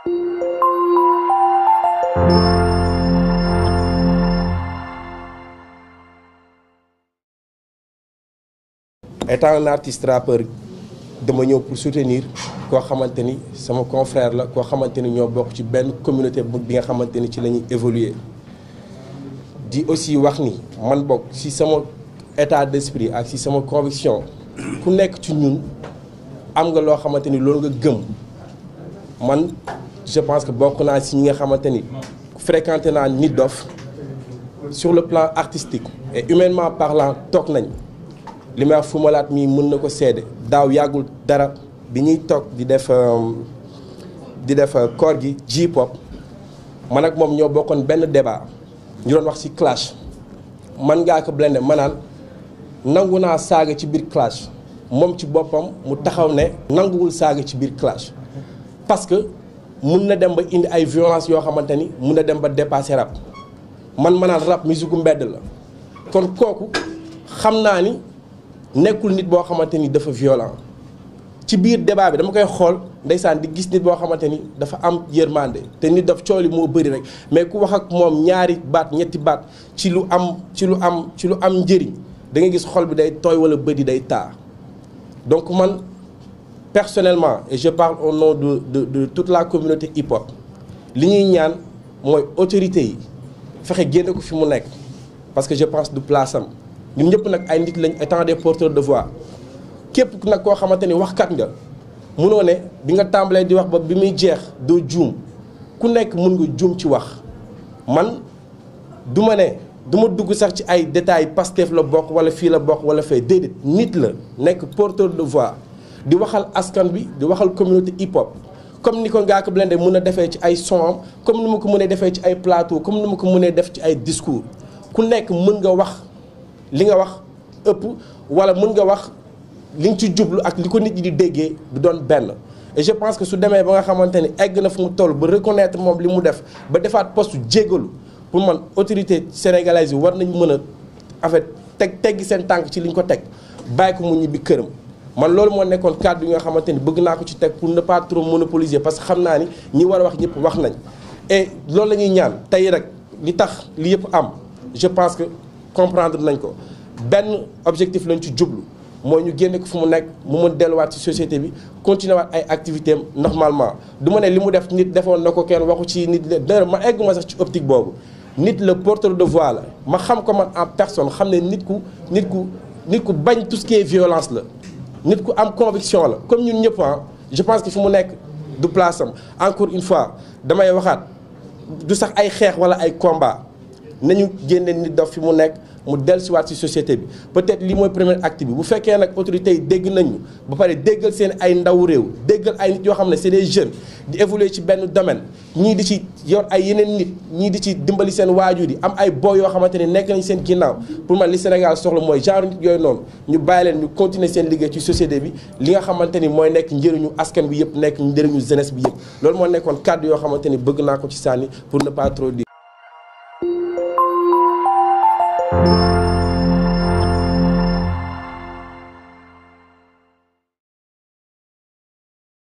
Étant un artiste rappeur dama ñëw pour soutenir koo xamante ni sama confrère la koo xamante ni ñoo bokk ci benn communauté bi nga xamante ni ci la ñuy évoluer di aussi wax ni man bokk ci sama état d'esprit ak ci sama conviction ku nekk ci ñun am nga loo xamante ni loolu nga gëm man je pense que bokk naa ci ñi nga xamante ni fréquenté naa Nit Doff sur le plan artistique et humainement parlant toog nañ li may wax Fou Malade mii mën na ko seede daaw yàggul dara bi ñuy toog di def koor gi J-pop man ak moom ñoo bokkoon benn débat ñu doon wax ci clash man ngaa ko Blindé manaan nangu naa saaga ci biir clash moom ci boppam mu taxaw ne nanguwul saaga ci biir clash parce que mun na dem ba indi ay violence yoo xamante ni mun na dem ba dépasser rap man manaan rap musique gu mbedd la kon kooku xam naa ni nekkul nit boo xamante ni dafa violent ci biir débat bi dama koy xool ndeysaan di gis nit boo xamante ni dafa am yërmande te Nit Doff coow li moo bëri rek mais ku wax ak moom ñaari baat ñetti baat ci lu am njëriñ da nga gis xol bi day tooy wala bët yi day taa donc man personnellement et je parle au nom de toute la communauté hip hop li ñuy ñaan mooy autorités yi fexe génne ko fi mu nekk parce que je pense du place am ñun ñëpp nag ay nit lañ étant des porteurs de voix képp nag koo xamante ni waxkat nga munoo ne bi nga tàmbalee di wax ba bi muy jeex doo juum ku nekk mun nga juum ci wax man du ma ne du ma dugg sax ci ay détails Pastef la bokk wala fii la bokk wala fee déedéet nit la nekk porteur de voix di waxal askan bi di waxal communauté hip hop comme ni ko Ngaaka Blindé mën a defee ci ay son am comme ni ma ko mënee defee ci ay plateau comme ni ma ko mënee def ci ay discours ku nekk mën nga wax li nga wax ëpp wala mën nga wax li nga ci jublu ak li ko nit ñi di déggee du doon benn et je pense que su demee ba nga xamante ni egg na fu mu toll ba reconnaître moom li mu def ba defaat poste jéggalu pour man autorité sénégalaise yi war nañ mën a en fait teggi seen tànk ci li ñu ko teg bàyyi ko mu ñibbi këram man loolu moo nekkoon kàddu yi nga xamante ni bëgg naa ko ci teg pour ne pas trop monopoliser parce que xam naa ni ñi war a wax ñëpp wax nañ et loolu la ñuy ñaan tey rek li tax li yëpp am je pense que comprendre nañ ko benn objectif lañ ci jublu mooy ñu génne ko fu mu nekk mu mën delluwaat ci société bi continuer waat ay activités am normalement du ma ne li mu def nit defoon na ko kenn waxu ci nit dara ma egguma sax ci optique boobu nit la porteur de voix la ma xam ko man en personne xam ne nit ku bañ tout ce qui est violence la nit ku am conviction la comme ñun ñëpp je pense que fu mu nekk du place am encore une fois damay waxaat du sax ay xeex wala ay combat nañu génne Nit Doff fi mu nekk mu dellusiwaat ci société bi peut-être lii mooy premier acte bi bu fekkee nag autorités yi dégg nañu ba pare déggal seen ay ndaw réew déggal ay nit yoo xam ne c'est des jeunes di évoluer ci benn domaine ñii di ci yor ay yeneen nit ñii di ci dimbali seen waajur yi am ay boy yoo xamante ne nekk nañ seen ginnaaw pour man li Sénégal soxla mooy genre nit yooyu noonu ñu bàyyi leen ñu continuer seen liggéey ci société bi li nga xamante ni mooy nekk njëriñu askan bi yëpp nekk njëriñu jeunesse bi yëpp loolu moo nekkoon kàddu yoo xamante ni bëgg naa ko ci sànni pour ne pas trop dire